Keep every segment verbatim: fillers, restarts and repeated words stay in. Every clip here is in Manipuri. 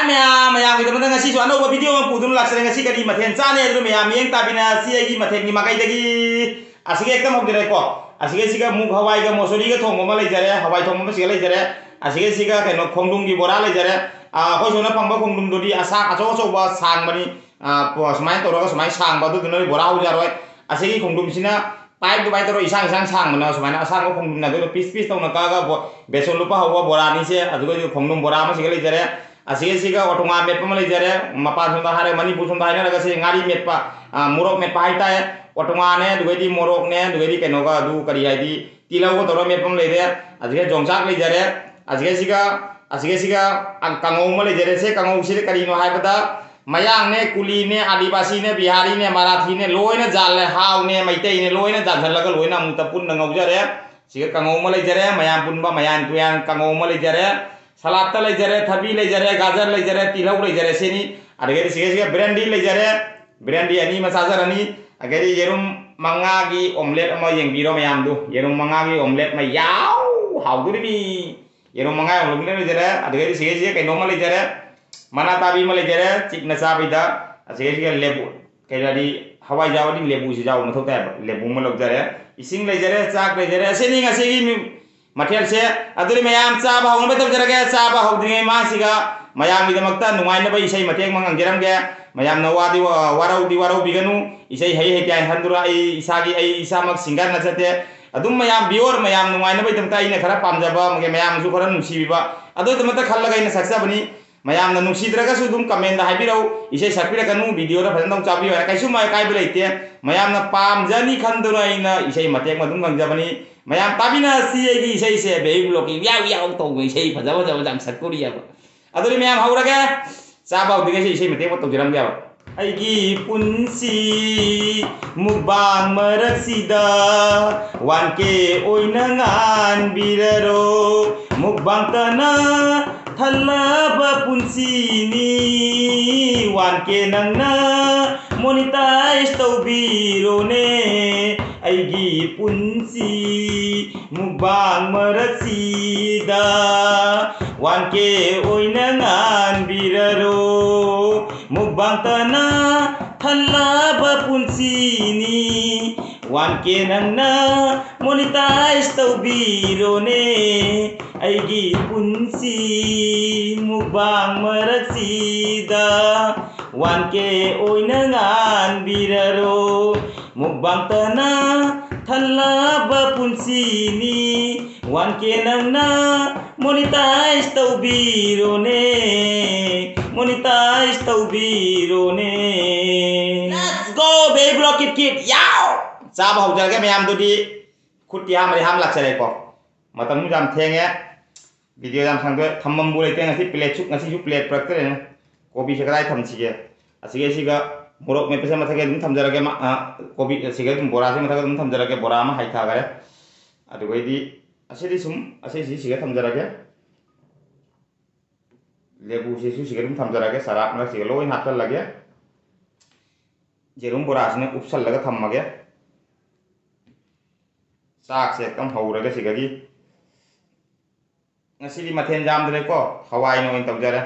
ꯃꯌꯥꯝ, ꯃꯌꯥꯝꯒꯤꯗꯃꯛꯇ ꯉꯁꯤꯁꯨ ꯑꯅꯧꯕ video ꯑꯃ ꯄꯨꯗꯨꯅ ꯂꯥꯛꯆꯔꯦ꯫ ꯉꯁꯤ ꯀꯔꯤ ꯃꯊꯦꯜ ꯆꯥꯅꯤ ꯍꯥꯏꯗꯨꯅ ꯃꯌꯥꯝ ꯃꯤꯠꯌꯦꯡ ꯇꯥꯕꯤꯅꯁꯤ ꯑꯩꯒꯤ ꯃꯊꯦꯜꯒꯤ ꯃꯥꯏꯀꯩꯗꯒꯤ꯫ ꯑꯁꯤꯒ ꯍꯦꯛꯇ ꯍꯧꯖꯔꯦꯀꯣ꯫ ꯑꯁꯤꯒ ꯁꯤꯒ ꯃꯨꯛ ꯍꯋꯥꯏꯒ ꯃꯣꯁꯣꯔꯤꯒ ꯊꯣꯡꯕ ꯑꯃ ꯂꯩꯖꯔꯦ, ꯍꯋꯥꯏ ꯊꯣꯡꯕ ꯑꯃ ꯁꯤꯒ ꯂꯩꯖꯔꯦ꯫ ꯑꯁꯤꯒ ꯁꯤꯒ ꯀꯩꯅꯣ ꯈꯣꯡꯗ꯭ꯔꯨꯝꯒꯤ ꯕꯣꯔꯥ ꯂꯩꯖꯔꯦ꯫ ꯑꯥ, ꯑꯩꯈꯣꯏ ꯁꯣꯝꯗ ꯐꯪꯕ ꯈꯣꯡꯗ꯭ꯔꯨꯝꯗꯨꯗꯤ ꯑꯁꯥꯡ ꯑꯆꯧ ꯑꯆꯧꯕ ꯁꯥꯡꯕꯅꯤ꯫ ꯑꯥ, ꯄꯣ-, ꯁꯨꯃꯥꯏꯅ ꯇꯧꯔꯒ ꯁꯨꯃꯥꯏꯅ ꯁꯥꯡꯕ ꯑꯗꯨꯗꯨꯅ ꯕꯣꯔꯥ ꯍꯧꯖꯔꯣꯏ꯫ ꯑꯁꯤꯒꯤ ꯈꯣꯡꯗ꯭ꯔꯨꯝꯁꯤꯅ pipe ꯑꯗꯨꯃꯥꯏꯅ ꯇꯧꯔꯒ ꯏꯁꯥꯡ ꯏꯁꯥꯡ ꯁꯥꯡꯕꯅ ꯁꯨꯃꯥꯏꯅ ꯑꯁꯥꯡꯕ ꯈꯣꯡꯗ꯭ꯔꯨꯝꯅ ꯑꯗꯨꯒ piece piece ꯇꯧꯅ ꯀꯛꯑꯒ ꯕꯣ-, ꯕꯦꯁꯣꯟ ꯂꯨꯞꯄ ꯍꯧꯕ ꯕꯣꯔꯥꯅꯤꯁꯦ꯫ ꯑꯗꯨꯒ ꯈꯣꯡꯗ꯭ꯔꯨꯝ ꯕꯣꯔꯥ ꯑꯃ ꯁꯤꯒ ꯂꯩꯖꯔꯦ꯫ ꯑꯁꯤꯒ ꯁꯤꯒ ꯑꯣꯇꯣꯉꯥ ꯃꯦꯠꯄ ꯑꯃ ꯂꯩꯖꯔꯦ꯫ ꯃꯄꯥꯟ ꯁꯣꯝꯗ ꯍꯥꯏꯔꯦ, ꯃꯅꯤꯄꯨꯔ ꯁꯣꯝꯗ ꯍꯥꯏꯅꯔꯒꯁꯦ ꯉꯥꯔꯤ ꯃꯦꯠꯄ, ꯑꯥ, ꯃꯣꯔꯣꯛ ꯃꯦꯠꯄ ꯍꯥꯏꯇꯥꯔꯦ꯫ ꯑꯣꯇꯣꯉꯥꯅꯦ, ꯑꯗꯨꯒꯩꯗꯤ ꯃꯣꯔꯣꯛꯅꯦ, ꯑꯗꯨꯒꯩꯗꯤ ꯀꯩꯅꯣꯒ ꯑꯗꯨ ꯀꯔꯤ ꯍꯥꯏꯗꯤ ꯇꯤꯜꯍꯧꯒ ꯇꯧꯔꯒ ꯃꯦꯠꯄ ꯑꯃ ꯂꯩꯔꯦ꯫ ꯑꯁꯤꯒ ꯌꯣꯡꯆꯥꯛ ꯂꯩꯖꯔꯦ꯫ ꯑꯁꯤꯒ ꯁꯤꯒ, ꯑꯁꯤꯒ ꯁꯤꯒ, ꯑ, ꯀꯥꯡꯉꯧ ꯑꯃ ꯂꯩꯖꯔꯦ꯫ ꯁꯦ ꯀꯥꯡꯉꯧꯁꯤꯗ ꯀꯔꯤꯅꯣ ꯍꯥꯏꯕꯗ ꯃꯌꯥꯡꯅꯦ, ꯀꯨꯂꯤꯅꯦ, ꯑꯥꯗꯤꯕꯥꯁꯤꯅꯦ, ꯕꯤꯍꯥꯔꯤꯅꯦ, ꯃꯔꯥꯊꯤꯅꯦ ꯂꯣꯏꯅ ꯖꯥꯜꯂꯦ꯫ ꯍꯥꯎꯅꯦ, ꯃꯩꯇꯩꯅꯦ ꯂꯣꯏꯅ ꯖꯥꯟꯁꯜꯂꯒ ꯂꯣꯏꯅ ꯑꯃꯨꯛꯇ ꯄꯨꯟꯅ ꯉꯧꯖꯔꯦ꯫ ꯁꯤꯒ ꯀꯥꯡꯉꯧ ꯑꯃ ꯂꯩꯖꯔꯦ, ꯃꯌꯥꯟ ꯄꯨꯟꯕ ꯃꯌꯥꯟ ꯇꯨꯌꯥꯟ ꯀꯥꯡꯉꯧ ꯑꯃ ꯂꯩꯖꯔꯦ꯫ ꯁꯂꯥꯠꯇ ꯂꯩꯖꯔꯦ, ꯊꯕꯤ ꯂꯩꯖꯔꯦ, ꯒꯥꯖꯔ ꯂꯩꯖꯔꯦ, ꯇꯤꯜꯍꯧ ꯂꯩꯖꯔꯦ꯫ ꯁꯤꯅꯤ꯫ ꯑꯗꯒꯤꯗꯤ ꯁꯤꯒ ꯁꯤꯒ ꯕ꯭ꯔꯦꯟꯗꯤ ꯂꯩꯖꯔꯦ꯫ ꯕ꯭ꯔꯦꯟꯗꯤ ꯑꯅꯤ ꯑꯃ ꯆꯥꯖꯔꯅꯤ꯫ ꯑꯗꯒꯤꯗꯤ ꯌꯦꯔꯨꯝ ꯃꯉꯥꯒꯤ omelette ꯑꯃ ꯌꯦꯡꯕꯤꯔꯣ ꯃꯌꯥꯝꯗꯨ꯫ ꯌꯦꯔꯨꯝ ꯃꯉꯥꯒꯤ omelette ꯑꯃ ꯌꯥꯎ ꯍꯥꯎꯗꯣꯔꯤꯃꯤ꯫ ꯌꯦꯔꯨꯝ ꯃꯉꯥ omelette ꯂꯩꯖꯔꯦ꯫ ꯑꯗꯒꯤꯗꯤ ꯁꯤꯒ ꯁꯤꯒ ꯀꯩꯅꯣꯝꯃ ꯂꯩꯖꯔꯦ꯫ ꯃꯅꯥ ꯇꯥꯕꯤ ꯑꯃ ꯂꯩꯖꯔꯦ꯫ ꯆꯤꯛꯅ ꯆꯥꯕꯩꯗ꯫ ꯑꯁꯤꯒ ꯁꯤꯒ ꯂꯦꯕꯨ꯫ ꯀꯩꯅꯣꯗꯤ ꯍꯋꯥꯏ ꯌꯥꯎꯔꯗꯤ ꯂꯦꯕꯨꯁꯤ ꯌꯥꯎꯕ ꯃꯊꯧ ꯇꯥꯏꯕ꯫ ꯂꯦꯕꯨ ꯑꯃ ꯂꯧꯖꯔꯦ꯫ ꯏꯁꯤꯡ ꯂꯩꯖꯔꯦ, ꯆꯥꯛ ꯂꯩꯖꯔꯦ꯫ ꯑꯁꯤꯅꯤ ꯉꯁꯤꯒꯤ ꯃꯤ-, ꯃꯊꯦꯜꯁꯦ꯫ ꯑꯗꯨꯗꯤ ꯃꯌꯥꯝ ꯆꯥꯕ ꯍꯧꯅꯕ ꯇꯧꯖꯔꯒꯦ꯫ ꯆꯥꯕ ꯍꯧꯗ꯭ꯔꯤꯉꯩ ꯃꯃꯥꯡꯁꯤꯒ ꯃꯌꯥꯝꯒꯤꯗꯃꯛꯇ ꯅꯨꯡꯉꯥꯏꯅꯕ ꯏꯁꯩ ꯃꯇꯦꯛ ꯑꯃ ꯉꯪꯖꯔꯝꯒꯦ꯫ ꯃꯌꯥꯝꯅ ꯋꯥꯗꯤ ꯋꯥ-, ꯋꯥꯔꯧꯗꯤ ꯋꯥꯔꯧꯕꯤꯒꯅꯨ꯫ ꯏꯁꯩ ꯍꯩ ꯍꯩꯇꯦ ꯍꯥꯏꯅ ꯈꯟꯗꯨꯅ ꯑꯩ ꯏꯁꯥꯒꯤ, ꯑꯩ ꯏꯁꯥꯃꯛ singerꯅ ꯆꯠꯇꯦ꯫ ꯑꯗꯨꯝ ꯃꯌꯥꯝ viewer ꯃꯌꯥꯝ ꯅꯨꯡꯉꯥꯏꯅꯕꯒꯤꯗꯃꯛꯇ ꯑꯩꯅ ꯈꯔ ꯄꯥꯝꯖꯕ ꯑꯃꯒꯤ ꯃꯌꯥꯝꯁꯨ ꯈꯔ ꯅꯨꯡꯁꯤꯕꯤꯕ ꯑꯗꯨꯒꯤꯗꯃꯛꯇ ꯈꯜꯂꯒ ꯑꯩꯅ ꯁꯛꯆꯕꯅꯤ꯫ ꯃꯌꯥꯝꯅ ꯅꯨꯡꯁꯤꯗ꯭ꯔꯒꯁꯨ ꯑꯗꯨꯝ commentꯗ ꯍꯥꯏꯕꯤꯔꯛꯎ, ꯏꯁꯩ ꯁꯛꯄꯤꯔꯛꯀꯅꯨ, videoꯗ ꯐꯖꯅ ꯑꯗꯨꯝ ꯆꯥꯕꯤꯌꯨ ꯍꯥꯏꯅ ꯀꯩꯁꯨꯝ ꯑꯀꯥꯏꯕ ꯂꯩꯇꯦ꯫ ꯃꯌꯥꯝꯅ ꯄꯥꯝꯖꯅꯤ ꯈꯟꯗꯨꯅ ꯑꯩꯅ ꯏꯁꯩ ꯃꯇꯦꯛ ꯑꯃ ꯑꯗꯨꯝ ꯉꯪꯖꯕꯅꯤ꯫ ꯃꯌꯥꯝ ꯇꯥꯕꯤꯅꯁꯤ ꯑꯩꯒꯤ ꯏꯁꯩꯁꯦ, ꯕꯦꯕꯤ ꯕ꯭ꯂꯣꯛꯀꯤ ꯌꯥꯎ ꯌꯥꯎ ꯇꯧꯕ ꯏꯁꯩ ꯐꯖ ꯐꯖꯕ ꯌꯥꯝ ꯁꯛꯇꯣꯔꯤꯑꯕ꯫ ꯑꯗꯨꯗꯤ ꯃꯌꯥꯝ ꯍꯧꯔꯒꯦ꯫ ꯆꯥꯕ ꯍꯧꯗ꯭ꯔꯤꯉꯩꯁꯤ ꯏꯁꯩ ꯃꯇꯦꯛ ꯑꯃ ꯇꯧꯖꯔꯝꯒꯦꯕ꯫ ꯑꯩꯒꯤ ꯄꯨꯟꯁꯤ ꯃꯨꯛꯕꯥꯡ ꯃꯔꯛꯁꯤꯗ ꯋꯥꯟ ꯀꯦ ꯑꯣꯏꯅ ꯉꯥꯟꯕꯤꯔꯔꯣ꯫ ꯃꯨꯛꯕꯥꯡꯇꯅ ꯊꯜꯂꯕ ꯄꯨꯟꯁꯤꯅꯤ꯫ ꯋꯥꯟ ꯀꯦ ꯅꯪꯅ monetize ꯇꯧꯕꯤꯔꯣꯅꯦ꯫ ꯑꯩꯒꯤ ꯄꯨꯟꯁꯤ ꯃꯨꯛꯕꯥꯡ ꯃꯔꯛꯁꯤꯗ ꯋꯥꯟ ꯀꯦ ꯑꯣꯏꯅ ꯉꯥꯟꯕꯤꯔ ꯄꯥꯡꯇꯅ ꯊꯜꯂꯕ ꯄꯨꯟꯁꯤꯅꯤ꯫ ꯋꯥꯟ ꯀꯦ ꯅꯪꯅ monetize ꯇꯧꯕꯤꯔꯣꯅꯦ꯫ ꯑꯩꯒꯤ ꯄꯨꯟꯁꯤ ꯃꯨꯛꯕꯥꯡ ꯃꯔꯛꯁꯤꯗ ꯋꯥꯟ ꯀꯦ ꯑꯣꯏꯅ ꯉꯥꯟꯕꯤꯔꯔꯣ꯫ ꯃꯨꯛꯕꯥꯡꯇꯅ ꯊꯜꯂꯕ ꯄꯨꯟꯁꯤꯅꯤ꯫ ꯋꯥꯟ ꯀꯦ ꯅꯪꯅ monetize ꯇꯧꯕꯤꯔꯣꯅꯦ, monetize ꯇꯧꯕꯤꯔꯣꯅꯦ꯫ Let's go, baby block, kit ꯀꯤꯠ, ꯌꯥꯎ! ꯆꯥꯕ ꯍꯧꯖꯔꯒꯦ ꯃꯌꯥꯝꯗꯨꯗꯤ꯫ ꯈꯨꯠꯇꯤ ꯍꯥꯝꯕꯗꯤ ꯍꯥꯝ ꯂꯥꯛꯆꯔꯦꯀꯣ꯫ ꯃꯇꯝꯁꯨ ꯌꯥꯝ ꯊꯦꯡꯉꯦ꯫ ꯚꯤꯗꯤꯑꯣ ꯌꯥꯝ ꯁꯥꯡꯗꯣꯛꯑꯦ꯫ ꯊꯝꯐꯝꯕꯨ ꯂꯩꯇ꯭ꯔꯦ꯫ ꯉꯁꯤ ꯄ꯭ꯂꯦꯠꯁꯨ, ꯉꯁꯤꯁꯨ ꯄ꯭ꯂꯦꯠ ꯄꯨꯔꯛꯇ꯭ꯔꯦꯅꯦ꯫ ꯀꯣꯕꯤꯁꯦ ꯀꯗꯥꯏ ꯊꯝꯁꯤꯒꯦ? ꯑꯁꯤꯒꯤ, ꯑꯁꯤꯒ ꯃꯣꯔꯣꯛ ꯃꯦꯠꯄꯁꯦ ꯃꯊꯛꯇ ꯑꯗꯨꯝ ꯊꯝꯖꯔꯒꯦ꯫ ꯃꯥ, ꯑ, ꯀꯣꯕꯤ, ꯑꯁꯤꯒ ꯑꯗꯨꯝ ꯕꯣꯔꯥꯁꯦ ꯃꯊꯛꯇ ꯑꯗꯨꯝ ꯊꯝꯖꯔꯒꯦ꯫ ꯕꯣꯔꯥ ꯑꯃ ꯍꯩꯊꯈꯔꯦ꯫ ꯑꯗꯨꯒꯩꯗꯤ ꯑꯁꯤꯗꯤ ꯁꯨꯝ, ꯑꯁꯤꯁꯤ ꯁꯤꯒ ꯊꯝꯖꯔꯒꯦ꯫ ꯂꯦꯕꯨꯁꯤꯁꯨ ꯁꯤꯒ ꯑꯗꯨꯝ ꯊꯝꯖꯔꯒꯦ꯫ ꯁꯂꯥꯗ ꯃꯔꯛꯁꯤꯒ ꯂꯣꯏ ꯍꯥꯞꯆꯜꯂꯒꯦ꯫ ꯌꯦꯔꯨꯝ ꯕꯣꯔꯥꯁꯤꯅ ꯎꯞꯁꯜꯂꯒ ꯊꯝꯃꯒꯦ꯫ ꯆꯥꯛꯁꯦ ꯍꯦꯛꯇ ꯍꯧꯔꯒ ꯁꯤꯗꯒꯤ꯫ ꯉꯁꯤꯗꯤ ꯃꯊꯦꯜ ꯌꯥꯝꯗ꯭ꯔꯦꯀꯣ, ꯍꯋꯥꯏꯅ ꯑꯣꯏꯅ ꯇꯧꯖꯔꯦ꯫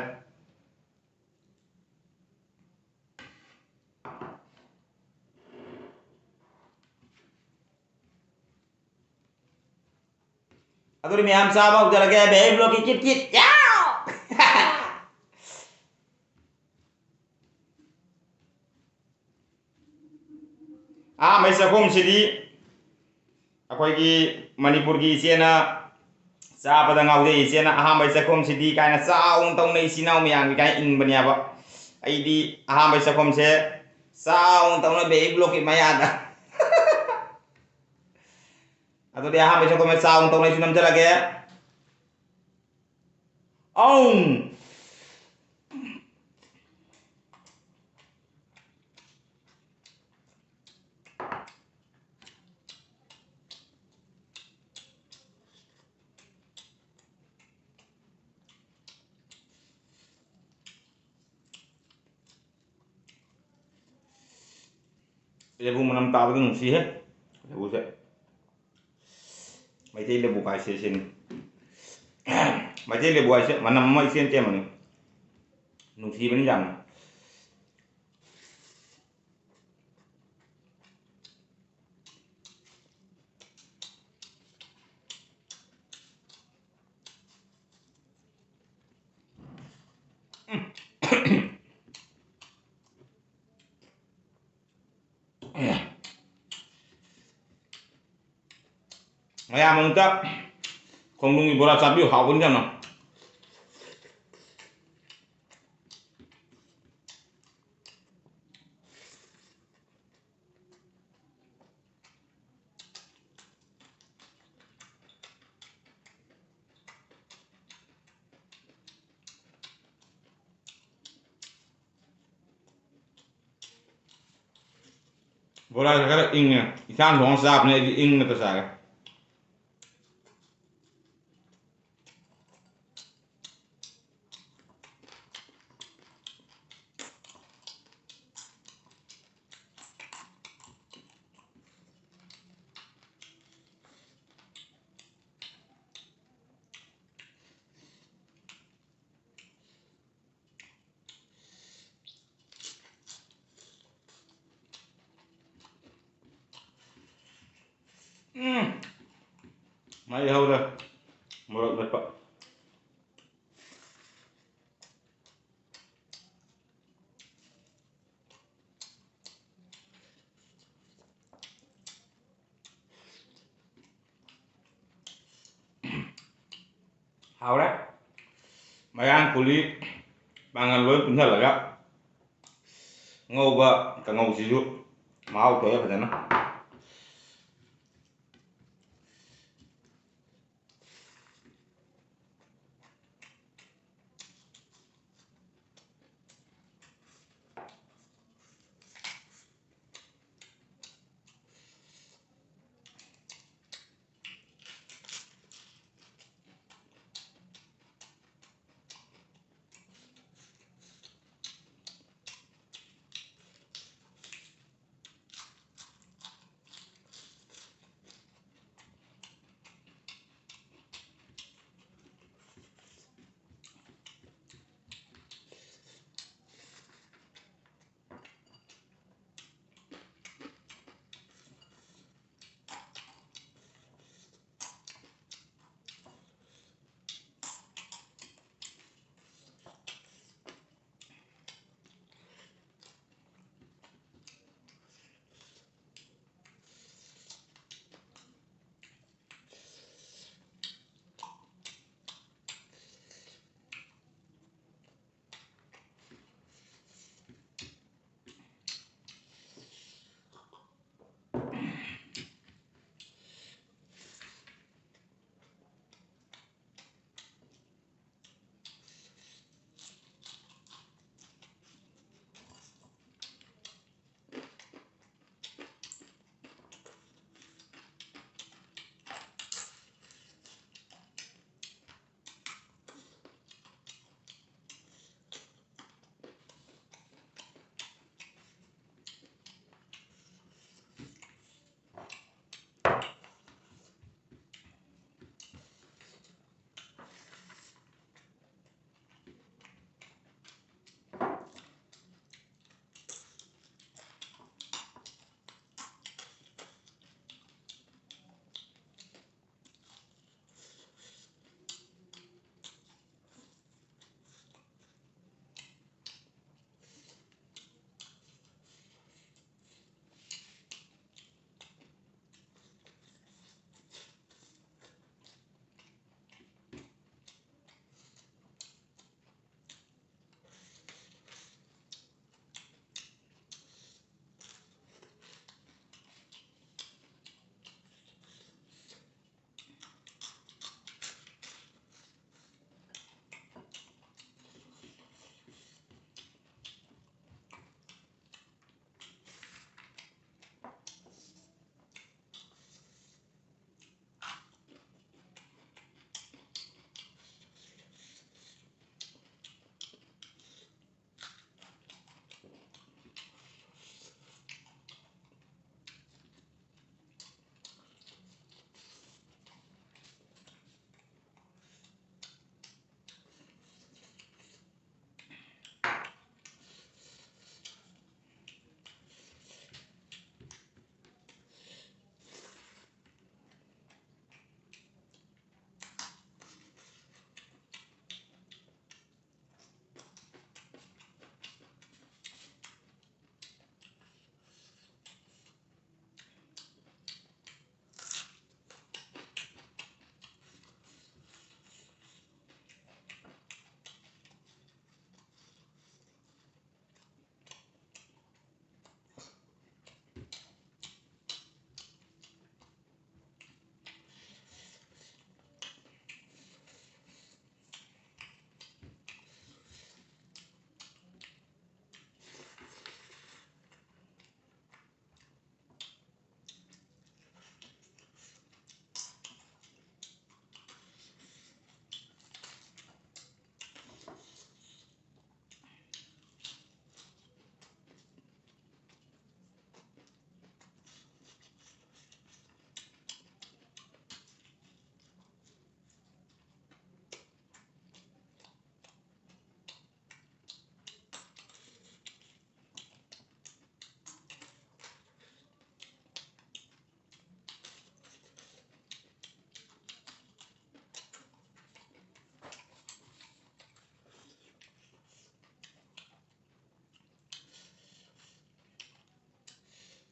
ꯑꯗꯨꯗꯤ ꯃꯌꯥꯝ ꯆꯥꯕ ꯍꯧꯖꯔꯒꯦ꯫ ꯕꯦꯕꯤ ꯕ꯭ꯂꯣꯛꯀꯤ ꯀꯤꯠ ꯀꯤꯠ꯫ ꯌꯥꯎ! ꯑꯍꯥꯟꯕꯩ ꯆꯥꯛꯈꯨꯝꯁꯤꯗꯤ ꯑꯩꯈꯣꯏꯒꯤ ꯃꯅꯤꯄꯨꯔꯒꯤ ꯏꯆꯦꯅ ꯆꯥꯕꯗ ꯉꯥꯎꯖꯩ, ꯏꯆꯦꯅ "ꯑꯍꯥꯟꯕꯩ ꯆꯥꯛꯈꯨꯝꯁꯤꯗꯤ" ꯀꯥꯏꯅ ꯆꯥꯎꯅ ꯇꯧꯅꯩ ꯏꯆꯤꯟ ꯏꯅꯥꯎ ꯃꯌꯥꯝꯒꯤ ꯀꯥꯏꯅ ꯏꯟꯕꯅꯦꯕ꯫ ꯑꯩꯗꯤ ꯑꯍꯥꯟꯕꯩ ꯆꯥꯛꯈꯨꯝꯁꯦ ꯆꯥꯎꯅ ꯇꯧꯅ ꯕꯦꯕꯤ ꯕ꯭ꯂꯣꯛꯀꯤ ꯃꯌꯥꯗ꯫ ꯑꯗꯨꯗꯤ ꯑꯍꯥꯟꯕꯩ ꯆꯥꯛꯈꯨꯝꯁꯦ ꯆꯥꯎꯅ ꯇꯧꯅ ꯑꯩꯁꯨ ꯅꯝꯖꯔꯒꯦ꯫ ꯑꯧ꯫ ꯂꯦꯕꯨ ꯃꯅꯝ ꯇꯥꯕꯗ ꯅꯨꯡꯁꯤꯍꯦ꯫ ꯂꯦꯕꯨꯁꯦ꯫ ꯃꯩꯇꯩ ꯂꯦꯕꯨ ꯍꯥꯏꯁꯦ ꯁꯤꯅꯤ꯫ ꯃꯩꯇꯩ ꯂꯦꯕꯨ ꯍꯥꯏꯁꯦ ꯃꯅꯝ ꯑꯃ ꯏꯆꯦꯟ ꯆꯦꯟꯕꯅꯤ꯫ ꯅꯨꯡꯁꯤꯕꯅꯤ ꯌꯥꯝꯅ꯫ ꯃꯌꯥꯝ ꯑꯃꯨꯛꯇ ꯈꯣꯡꯗ꯭ꯔꯨꯝꯒꯤ ꯕꯣꯔꯥ ꯆꯥꯕꯤꯌꯨ, ꯍꯥꯎꯕꯅꯤ ꯌꯥꯝꯅ꯫ ꯕꯣꯔꯥꯁꯦ ꯈꯔ ꯏꯪꯉꯦ꯫ ꯏꯁꯥꯅ ꯊꯣꯡꯉ ꯆꯥꯕꯅꯦ, ꯑꯩꯗꯤ ꯏꯪꯅꯇ ꯆꯥꯔꯦ꯫ ꯎꯝ꯫ ꯃꯩ ꯍꯧꯔꯦ꯫ ꯃꯣꯔꯣꯛ ꯃꯦꯠꯄ꯫ ꯍꯥꯎꯔꯦ꯫ ꯃꯌꯥꯡ ꯀꯨꯂꯤ ꯄꯥꯡꯒꯜ ꯂꯣꯏ ꯄꯨꯟꯁꯤꯜꯂꯒ ꯉꯧꯕ ꯀꯥꯡꯉꯧꯁꯤꯁꯨ ꯃꯍꯥꯎ ꯊꯣꯛꯑꯦ ꯐꯖꯅ꯫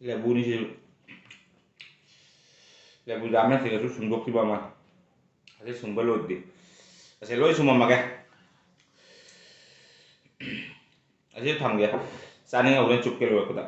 ꯂꯦꯕꯨꯅꯤ ꯁꯤꯁꯨ꯫ ꯂꯦꯕꯨ ꯌꯥꯝꯃꯦ, ꯁꯤꯗꯁꯨ ꯁꯨꯡꯗꯣꯛꯈꯤꯕ ꯑꯃ꯫ ꯑꯁꯤ ꯁꯨꯡꯕ ꯂꯣꯏꯗ꯭ꯔꯤ꯫ ꯑꯁꯤ ꯂꯣꯏ ꯁꯨꯝꯃꯝꯃꯒꯦ꯫ ꯑꯁꯤ ꯊꯝꯒꯦ꯫ ꯆꯥꯅꯤꯡꯉ ꯍꯣꯔꯦꯟ ꯆꯨꯞꯀꯦ ꯂꯣꯏꯔꯛꯄꯗ꯫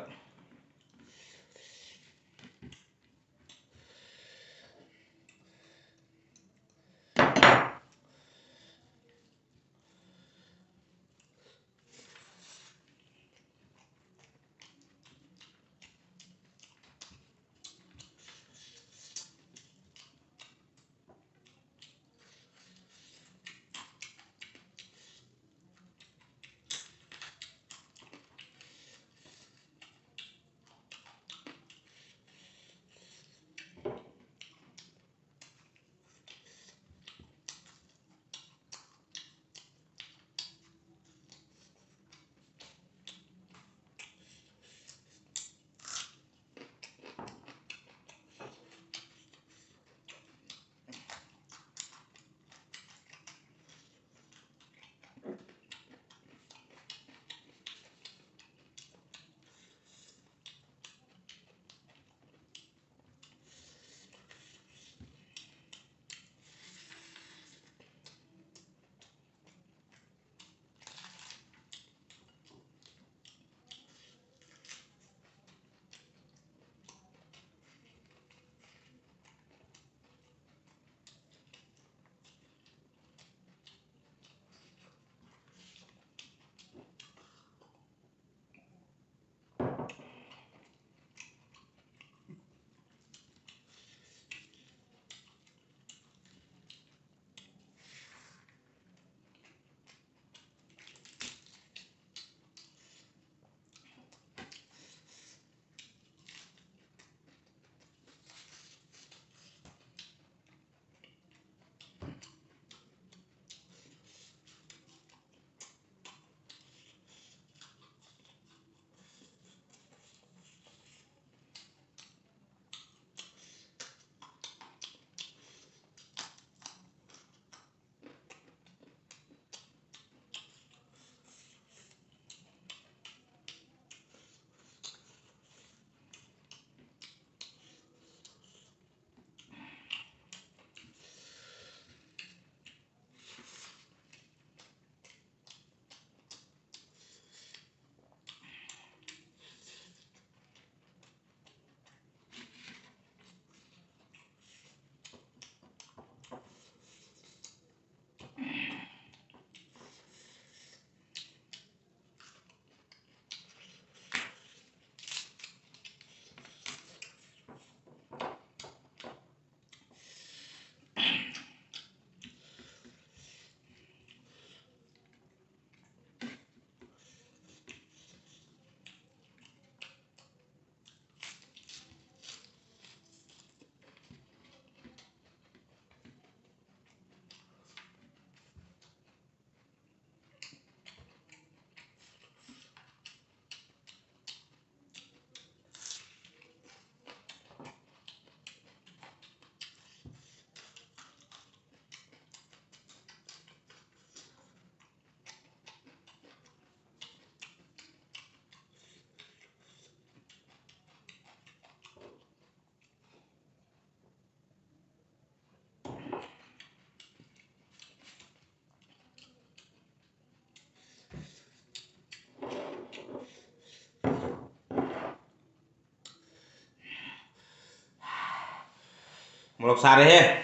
ꯃꯣꯔꯣꯛ ꯁꯥꯔꯦꯍꯦ꯫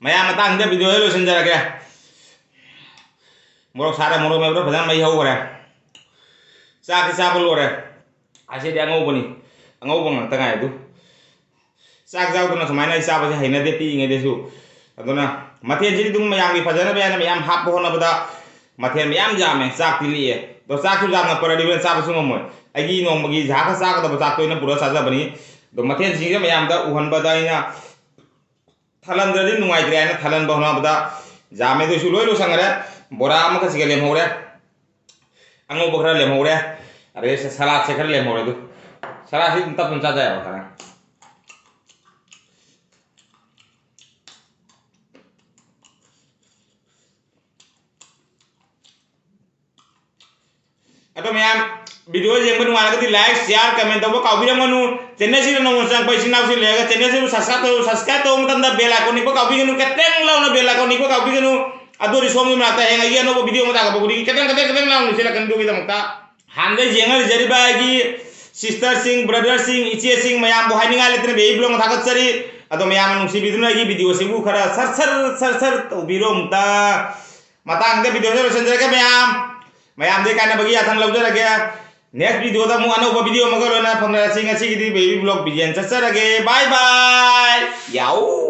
ꯃꯌꯥꯝ, ꯃꯇꯥꯡꯁꯤꯗ video ꯁꯦ ꯂꯣꯏꯁꯤꯟꯖꯔꯒꯦ꯫ ꯃꯣꯔꯣꯛ ꯁꯥꯔꯦ, ꯃꯣꯔꯣꯛ ꯃꯦꯠꯄꯗ ꯐꯖꯅ ꯃꯩ ꯍꯧꯈ꯭ꯔꯦ꯫ ꯆꯥꯛꯇꯤ ꯆꯥꯕ ꯂꯣꯏꯔꯦ꯫ ꯑꯁꯤꯗꯤ ꯑꯉꯧꯕꯅꯤ, ꯑꯉꯧꯕ ꯉꯥꯛꯇ ꯉꯥꯏ ꯑꯗꯨ꯫ ꯆꯥꯛ ꯆꯥꯎꯗꯅ ꯁꯨꯃꯥꯏꯅ ꯑꯩ ꯆꯥꯕꯁꯦ ꯍꯩꯅꯗꯦ ꯄꯤꯛꯏꯉꯩꯗꯁꯨ꯫ ꯑꯗꯨꯅ ꯃꯊꯦꯜꯁꯤꯗꯤ ꯑꯗꯨꯝ ꯃꯌꯥꯝꯒꯤ ꯐꯖꯅꯕ ꯍꯥꯏꯅ ꯃꯌꯥꯝ ꯍꯥꯞꯄ ꯍꯣꯠꯅꯕꯗ ꯃꯊꯦꯜ ꯃꯌꯥꯝ ꯌꯥꯝꯃꯦ, ꯆꯥꯛꯇꯤ ꯂꯤꯛꯑꯦ꯫ ꯑꯗꯣ ꯆꯥꯛꯁꯨ ꯌꯥꯝꯅ ꯄꯔꯗꯤ ꯍꯣꯔꯦꯟ ꯆꯥꯕꯁꯨ ꯉꯝꯃꯣꯏ꯫ ꯑꯩꯒꯤ ꯅꯣꯡꯃꯒꯤ ꯖꯍꯥ ꯈꯔ ꯆꯥꯒꯗꯕ ꯆꯥꯛꯇꯣ ꯑꯩꯅ ꯄꯨꯔ ꯆꯥꯖꯕꯅꯤ꯫ ꯑꯗꯣ ꯃꯊꯦꯜꯁꯤꯡꯁꯦ ꯃꯌꯥꯝꯗ ꯎꯍꯟꯕꯗ ꯑꯩꯅ ꯊꯜꯍꯟꯗ꯭ꯔꯗꯤ ꯅꯨꯡꯉꯥꯏꯇ꯭ꯔꯦ ꯍꯥꯏꯅ ꯊꯜꯍꯟꯕ ꯍꯣꯠꯅꯕꯗ ꯌꯥꯝꯃꯦ꯫ ꯑꯗꯨꯏꯁꯨ ꯂꯣꯏ ꯂꯣꯏꯁꯟꯈꯔꯦ꯫ ꯕꯣꯔꯥ ꯑꯃꯈꯛꯁꯤꯒ ꯂꯦꯝꯍꯧꯔꯦ, ꯑꯉꯧꯕ ꯈꯔ ꯂꯦꯝꯍꯧꯔꯦ, ꯑꯗꯩ ꯁꯂꯥꯠꯁꯦ ꯈꯔ ꯂꯦꯝꯍꯧꯔꯦ꯫ ꯑꯗꯨ ꯁꯂꯥꯠꯁꯤ ꯑꯗꯨꯝ ꯇꯞ ꯇꯞꯅ ꯆꯥꯖ ꯌꯥꯕ ꯈꯔ꯫ ꯑꯗꯣ ꯃꯌꯥꯝ, video ꯌꯦꯡꯕ ꯅꯨꯡꯉꯥꯏꯔꯒꯗꯤ like, share, comment ꯇꯧꯕ ꯀꯥꯎꯕꯤꯔꯝꯒꯅꯨ꯫ Channel ꯁꯤꯗ ꯅꯧꯅ ꯆꯪꯉꯛꯄ ꯏꯆꯤꯟ ꯏꯅꯥꯎꯁꯤꯡ ꯂꯩꯔꯒ channel ꯁꯤꯕꯨ subscribe ꯇꯧ꯫ Subscribe ꯇꯧꯕ ꯃꯇꯝꯗ bell icon ꯅꯤꯛꯄ ꯀꯥꯎꯕꯤꯒꯅꯨ꯫ ꯈꯤꯇꯪ ꯂꯥꯎꯅ bell icon ꯅꯤꯛꯄ ꯀꯥꯎꯕꯤꯒꯅꯨ꯫ ꯑꯗꯨꯗꯤ ꯁꯣꯝꯒꯤ ꯃꯅꯥꯛꯇ ꯍꯌꯦꯡ ꯑꯩꯒꯤ ꯑꯅꯧꯕ video ꯑꯃ ꯊꯥꯒꯠꯄ ꯈꯨꯗꯤꯡꯒꯤ ꯈꯤꯇꯪ, ꯈꯤꯇꯪ, ꯈꯤꯇꯪ ꯂꯥꯎꯅ ꯅꯤꯡꯁꯤꯜꯂꯛꯀꯅꯤ꯫ ꯑꯗꯨꯒꯤꯗꯃꯛꯇ ꯍꯥꯟꯅꯗꯩ ꯌꯦꯡꯉ ꯂꯩꯖꯔꯤꯕ ꯑꯩꯒꯤ sister ꯁꯤꯡ, brother ꯁꯤꯡ, ꯏꯆꯦꯁꯤꯡ ꯃꯌꯥꯝꯕꯨ ꯍꯥꯏꯅꯤꯡꯉꯥꯏ ꯂꯩꯇꯅ baby vlog ꯑꯃ ꯊꯥꯒꯠꯆꯔꯤ꯫ ꯑꯗꯣ ꯃꯌꯥꯝꯅ ꯅꯨꯡꯁꯤꯕꯤꯗꯨꯅ ꯑꯩꯒꯤ video ꯁꯤꯕꯨ ꯈꯔ ꯁꯔ ꯁꯔ, ꯁꯔ ꯁꯔ ꯇꯧꯕꯤꯔꯣ ꯑꯃꯨꯛꯇ꯫ ꯃꯇꯥꯡꯁꯤꯗ video ꯁꯦ ꯂꯣꯏꯁꯤꯟꯖꯔꯒꯦ ꯃꯌꯥꯝ꯫ ꯃꯌꯥꯝꯗꯩ ꯀꯥꯟꯅꯕꯒꯤ ꯌꯥꯊꯪ ꯂꯧꯖꯔꯒꯦ꯫ Next video ꯗ ꯑꯃꯨꯛ ꯑꯅꯧꯕ video ꯑꯃꯒ ꯂꯣꯏꯅꯅ ꯐꯪꯅꯔꯁꯤ꯫ ꯉꯁꯤꯒꯤꯗꯤ baby vlog ꯕꯤꯖꯦꯟ ꯆꯠꯆꯔꯒꯦ꯫ Bye bye꯫ ꯌꯥꯎ꯫